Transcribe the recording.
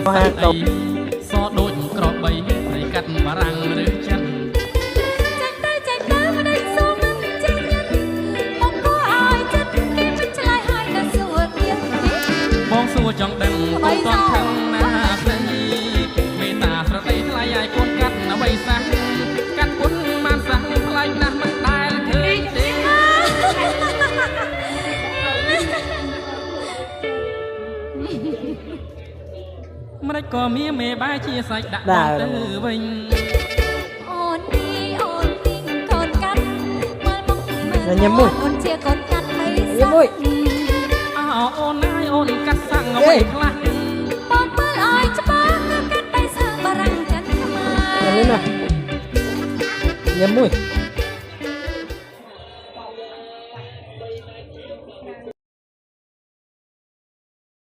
សាក់អីសដូចក្របីស្រីកាត់បារាំងឬចិន ចាច់ទៅចាច់ទៅមិនដឹងសួរមិនចេះញ៉ាំមកគួរឲ្យចិត្តគេមិនឆ្លើយឲ្យដល់សួរទៀត បងសួរចង់ដឹងកូនតន់ខឹងណាស្រីមេតាស្រដីថ្លៃឲ្យកូនកាត់អ្វីសះកាត់ពុនបានសះថ្លៃណាស់មិនដែលឃើញទេ ម្ដេចក៏មានមេបែជាសាច់ដាក់បងទៅវិញ អូននេះអូនទីងកូនកាត់មើលមុខមើល ញ៉ាំមួយ អូនជាកូនកាត់មិន ញ៉ាំមួយ អោអូនណាយអូនកាត់សាំងអ្វីខ្លះ បងមើលឲ្យច្បាស់គឺកាត់តែសើបារាំងចិនខ្មែរ ញ៉ាំណាញ៉ាំមួយ